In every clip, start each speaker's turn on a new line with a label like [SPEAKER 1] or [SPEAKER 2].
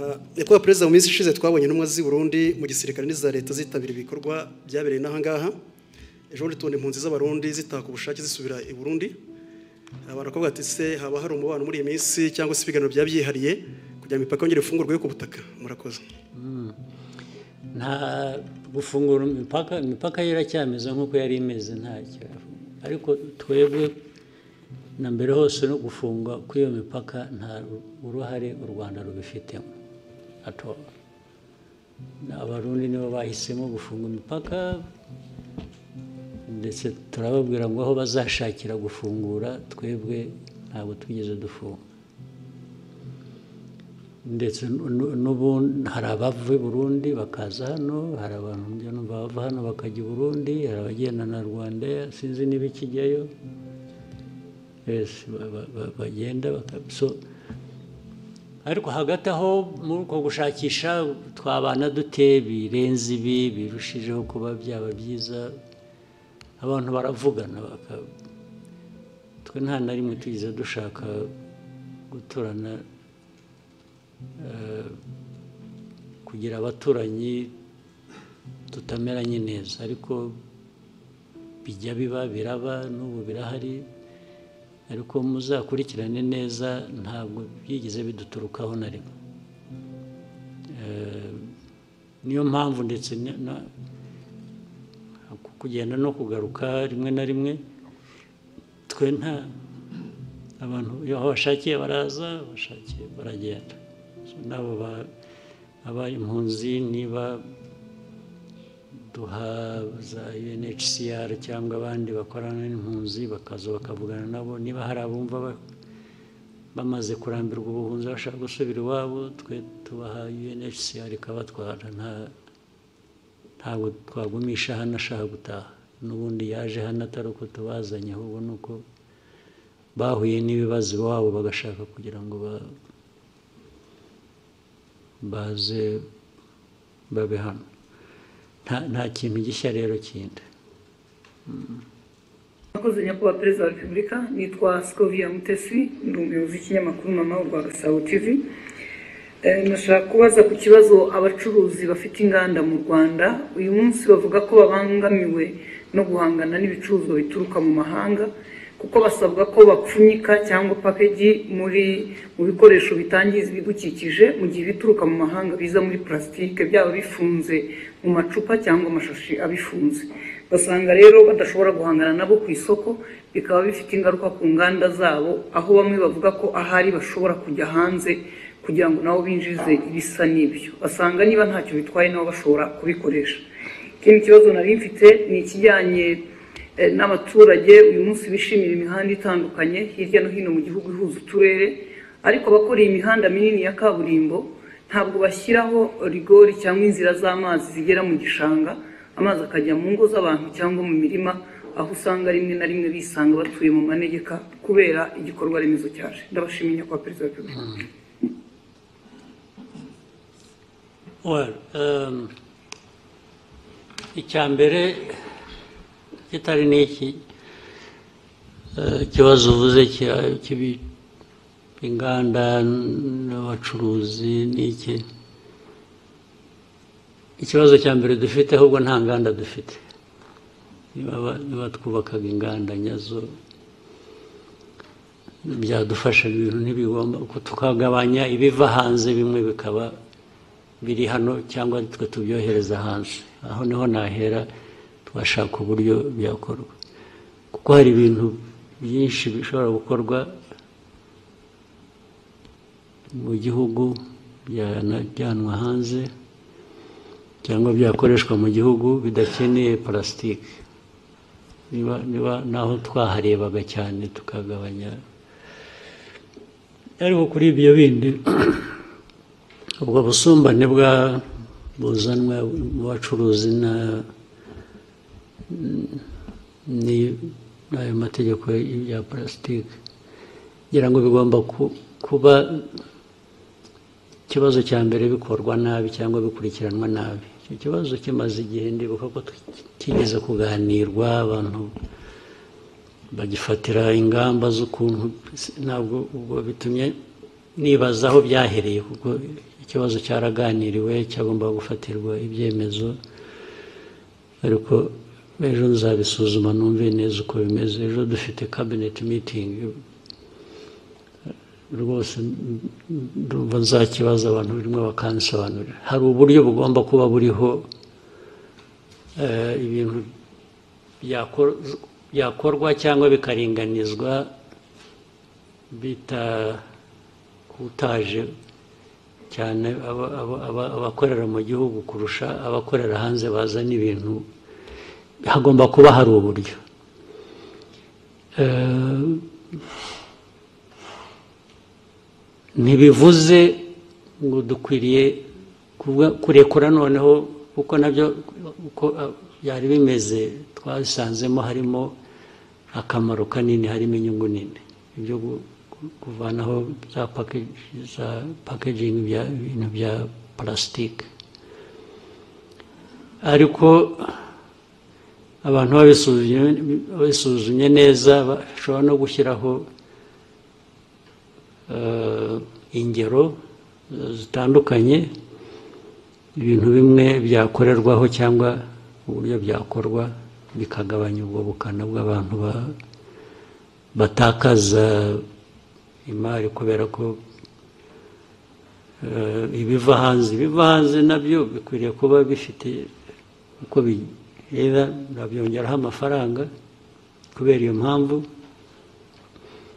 [SPEAKER 1] Nyakubahwa Perezida, mu minsi ishize twabonye intumwa z'i Burundi mu gisirikare n'iza leta zitabira ibikorwa byabereye n'aha ngaha. Ejo bundi tubona impunzi z'Abarundi zitaka ubushake zisubira i Burundi. Abantu bakavuga ati se haba hari umubano muri iyi minsi cyangwa se ibiganiro byaba byihariye kugira ngo imipaka yongere ifungurwe yo ku butaka? Murakoze.
[SPEAKER 2] Nta gufungura imipaka, imipaka yo iracyameze nk'uko yari imeze, ntacyo. Ariko twebwe na mbere hose no gufunga kw'iyo mipaka nta uruhare u Rwanda rubifitemo at all. Abarundi nibo bahisemo gufunga imipaka, ndetse turababwira ngo aho bazashakira gufungura twebwe ntabwo twigeze dufunga. Ndetse n'ubu hari abava i Burundi bakaza hano, hari abantu njya numva bava hano bakajya i Burundi, hari abagenda na Rwanda, sinzi niba ikijyayo. Yes, bagenda so, ariko hagati aho muri uko gushakisha twabana dute birenze ibi birushijeho kuba byaba byiza, abantu baravugana twe nta na rimwe tugeze dushaka guturana, kugira abaturanyi tutameranye neza, ariko bijya biba, biraba, n'ubu birahari. Ariko muzakurikirane neza, ntabwo byigeze biduturukaho na rimwe. Niyo mpamvu ndetse kugenda no kugaruka rimwe na rimwe twe nta abantu aho bashakiye baraza, bashakiye baragenda. Nabo aba impunzi niba duha za UNHCR cyangwa abandi bakorana n'impunzi bakaza bakavugana nabo, niba hari abumva bamaze kurambirwa ubuhunzi bashaka gusubira iwabo, twe tubaha UNHCR ikabatwara. Ntabwo twagumisha hano ashaka gutaha, n'ubundi yaje hano atari uko tubazanye, ahubwo ni uko bahuye n'ibibazo iwabo bagashaka kugira ngo baze babe hano. Nta kintu gishya rero kindi.
[SPEAKER 3] Murakoze Nyakubahwa Perezida wa Repubulika, nitwa Scovia Mutesi, ndi umuyobozi w'ikinyamakuru Mama urwa Gasabo TV. Nashaka kubaza ku kibazo abacuruzi bafite inganda mu Rwanda uyu munsi bavuga ko babangamiwe no guhangana n'ibicuruzwa bituruka mu mahanga, kuko basabwa ko bapfunyika cyangwa package muri mu bikoresho bitangiza ibidukikije, mu gihe ibituruka mu mahanga biza muri plastique, byaba bifunze mu macupa cyangwa amashashi abifunze. Basanga rero badashobora guhangana nabo ku isoko, bikaba bifite ingaruka ku nganda zabo, aho bamwe bavuga ko ahari bashobora kujya hanze kugira ngo nabo binjize ibisa n'ibyo. Basanga niba ntacyo bitwaye nabo bashobora kubikoresha. Ikindi kibazo nari mfite ni ikijyanye n'abaturage uyu munsi bishimira imihanda itandukanye hirya no hino mu gihugu ihuza uturere, ariko abakora iyi mihanda minini ya kaburimbo ntabwo bashyiraho rigori cyangwa inzira z'amazi zigera mu gishanga, amazi akajya mu ngo z'abantu cyangwa mu mirima, aho usanga rimwe na rimwe bisanga batuye mu manegeka kubera igikorwa remezo cyaje. Ndabashimiye Nyakubahwa Perezida wa Repubulika.
[SPEAKER 2] Well, icya mbere kitari n'iki kibazo uvuze inganda n'abacuruzi n'iki, ikibazo cya mbere dufite ahubwo nta nganda dufite. Niba twubakaga inganda nyazo byadufasha, ibintu ntibigomba tukagabanya ibiva hanze, bimwe bikaba biri hano cyangwa twe tubyohereza hanze. Aho niho nahera twashaka uburyo byakorwa, kuko hari ibintu byinshi bishobora gukorwa mu gihugu byanajyanwa hanze cyangwa byakoreshwa mu gihugu bidakeneye plastique. Niba naho twaharebaga cyane tukagabanya. Ariko kuri ibyo bindi ubwo busumbane bwa buzanwa mu bacuruzi n'ayo mategeko ya plastique, ngira ngo bigomba kuba ikibazo cya mbere bikorwa nabi cyangwa bikurikiranwa nabi. Icyo kibazo kimaze igihe, ndibuka ko kigeze kuganirwa, abantu bagifatira ingamba z'ukuntu, ntabwo ubwo bitumye nibaza aho byahereye, kuko Ikibazo cyaraganiriwe, cyagomba gufatirwa ibyemezo, ariko ejo nzabisuzuma numve neza uko bimeze. Ejo dufite cabinet meeting, rwose ndumva nzakibaza abantu birimo bakansobanurira. Hari uburyo bugomba kuba buriho, ibintu byakorwa cyangwa bikaringanizwa bitahutaje cyane abakorera mu gihugu kurusha abakorera hanze bazana ibintu. Hagomba kuba hari uburyo. Ntibivuze ngo dukwiriye kurekura noneho, kuko nabyo uko byari bimeze twasanzemo harimo akamaro kanini, harimo inyungu nini. Ibyo kuvanaho za packaging, ibintu bya plastique, ariko abantu babisuzumye neza bashobora no gushyiraho ingero zitandukanye, ibintu bimwe byakorerwaho cyangwa uburyo byakorwa bikagabanya ubwo bukana bw'abantu batakaza imari kubera ko ibiva hanze nabyo bikwiriye kuba bifite uko bigenda, babyongeraho amafaranga kubera iyo mpamvu,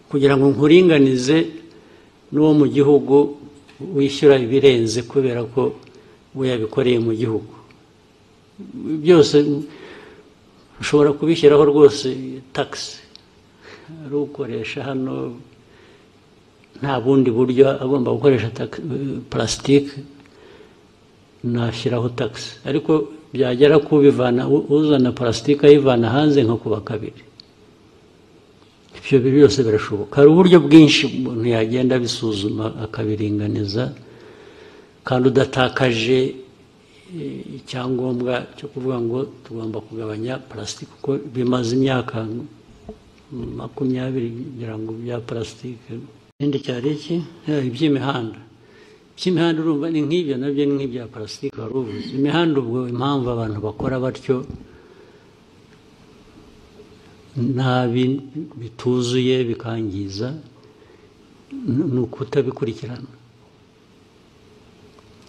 [SPEAKER 2] kugira ngo nkuringanize n'uwo mu gihugu wishyura ibirenze kubera ko we yabikoreye mu gihugu. Byose ushobora kubishyiraho rwose tax, ari ukoresha hano nta bundi buryo agomba gukoresha plastique, nashyiraho tax, ariko byagera kubivana uzana plastique ayivana hanze nka kuba kabiri. Ibyo byose birashoboka. Hari uburyo bwinshi umuntu yagenda abisuzuma akabiringaniza, kandi udatakaje icyangombwa cyo kuvuga ngo tugomba kugabanya plastique, kuko bimaze imyaka 20 kugira ngo bya plastique. Ikindi cyari iki? Iby'imihanda. Iby'imihanda urumva ni nk'ibyo, nabyo ni nk'ibya plastique wari uvuze. Imihanda ubwo impamvu abantu bakora batyo nabi bituzuye bikangiza ni ukutabikurikirana,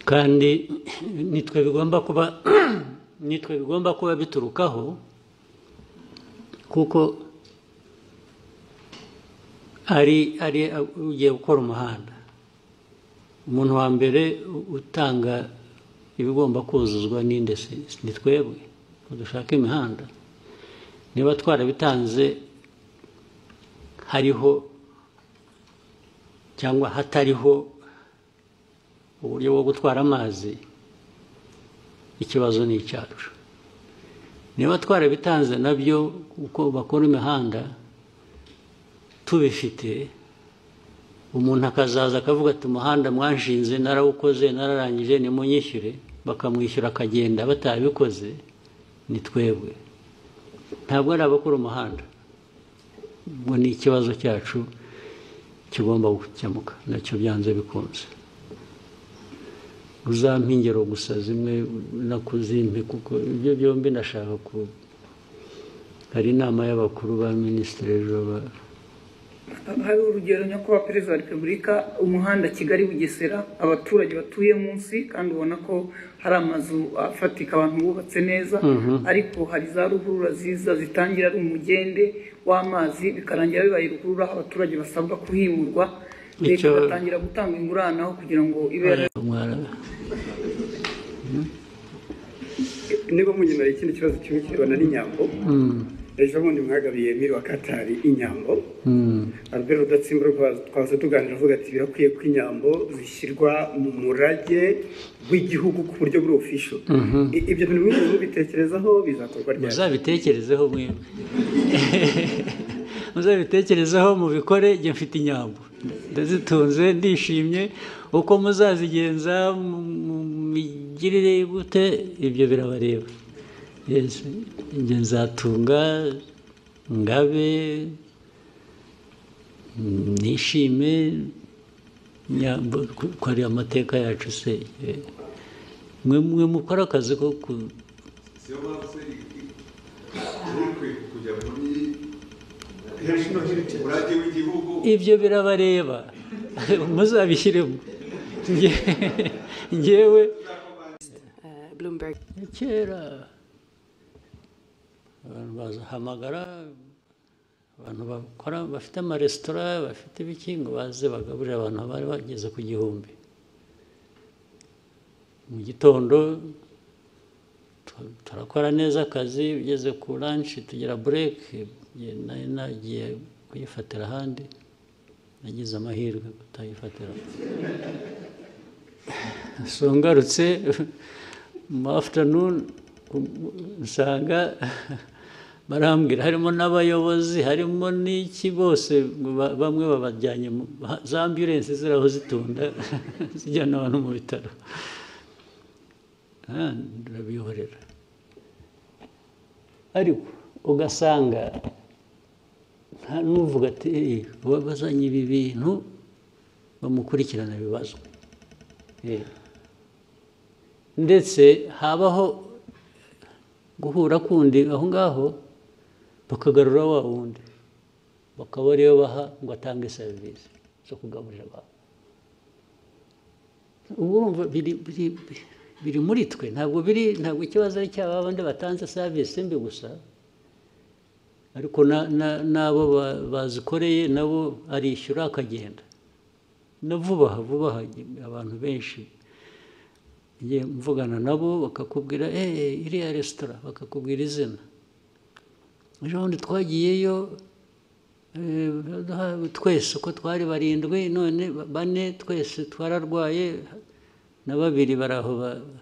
[SPEAKER 2] kandi nitwe bigomba kuba biturukaho, kuko ari ugiye gukora umuhanda, umuntu wa mbere utanga ibigomba kuzuzwa n'inde? Ni twebwe dushaka imihanda. Niba twarabitanze hariho cyangwa hatariho uburyo bwo gutwara amazi, ikibazo ni icyacu. Niba twarabitanze nabyo uko bakora imihanda tubifite, umuntu akazaza akavuga ati umuhanda mwanshinze narawukoze nararangije nimunyishyure, bakamwishyura akagenda batabikoze, ni twebwe, ntabwo ari abakora umuhanda. Ubwo ni ikibazo cyacu kigomba gukemuka nacyo byanze bikunze. Uzampa ingero gusa zimwe nakuzimpe, kuko ibyo byombi ndashaka ku hari inama y'abakuru ba minisitiri ejo.
[SPEAKER 3] Hari urugero nyakubahwa Perezida wa Repubulika, umuhanda Kigali Bugesera, abaturage batuye munsi kandi ubona ko hari amazu afatika abantu bubatse neza, ariko hari za ruhurura ziza zitangira ari umugende w'amazi bikarangira bibaye ruhurura, abaturage basabwa kuhimurwa, leta igatangira gutanga ingurane aho kugira ngo ibe.
[SPEAKER 4] Niba munyemereye ikindi kibazo kimwe kirebana n'inyambo. Ejo bundi mwagabiye Emir wa Qatar inyambo. Albert Rudatsimburwa twahoze tuganira avuga ati birakwiye ko inyambo zishyirwa mu murage w'igihugu ku buryo buri official. Ibyo bintu mwese mubitekerezaho bizakorwa ryari?
[SPEAKER 2] Muzabitekerezeho mwebwe. Muzabitekerezeho mubikore. Njye mfite inyambo ndazitunze, ndishimye. Uko muzazigenza mu migirire gute, ibyo birabareba. Yes, njye nzatunga ngabe nishime, Inyambo ko ari amateka yacu se, mwe mukora akazi ko ku
[SPEAKER 5] Siyo mpamvu se ikwiye kujya muri umurage w'igihugu.
[SPEAKER 2] Ibyo birabareba, muzabishyiremo. Njyewe
[SPEAKER 6] Bloomberg.
[SPEAKER 2] Kera abantu bazahamagara abantu bakora, bafite amaresitora, bafite ibiki, ngo baze bagaburire abantu bari bageze ku 1000 mu gitondo. Turakora neza akazi, ugeze ku lunch tugira break. Nari nagiye kuyifatira ahandi, nagize amahirwe kutayifatira. So ngarutse mu afternoon nsanga barambwira harimo n'abayobozi, harimo n'iki, bose bamwe babajyanye za ambulance ziraho zitunda zijyana abantu mu bitaro. Ndabihorera. Ariko ugasanga nta n'uvuga ati bazanye ibi bintu bamukurikirana ibibazo. Ndetse habaho guhura kundi aho ngaho, bakagarura wa wundi, bakaba ariyo baha ngo atange serivisi zo kugaburira abantu. Ubu urumva biri muri twe, ntabwo ikibazo ari cyaba abandi batanze serivisi mbi gusa, ariko n'abo bazikoreye nabo arishyura akagenda. Na vuba aha vuba aha abantu benshi ngiye mvugana nabo bakakubwira iriya resitora, bakakubwira izina. Ejo bundi twagiyeyo twese uko twari 7, none 4 twese twararwaye, na 2 bari aho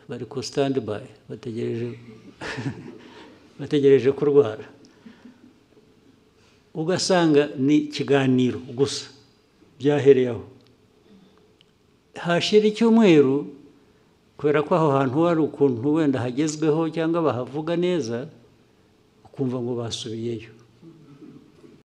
[SPEAKER 2] bari ku stand by bategereje kurwara. Ugasanga ni ikiganiro gusa byahereye aho. Hashira icyumweru, kubera ko aho hantu hari ukuntu wenda hagezweho cyangwa bahavuga neza, ukumva ngo basubiyeyo.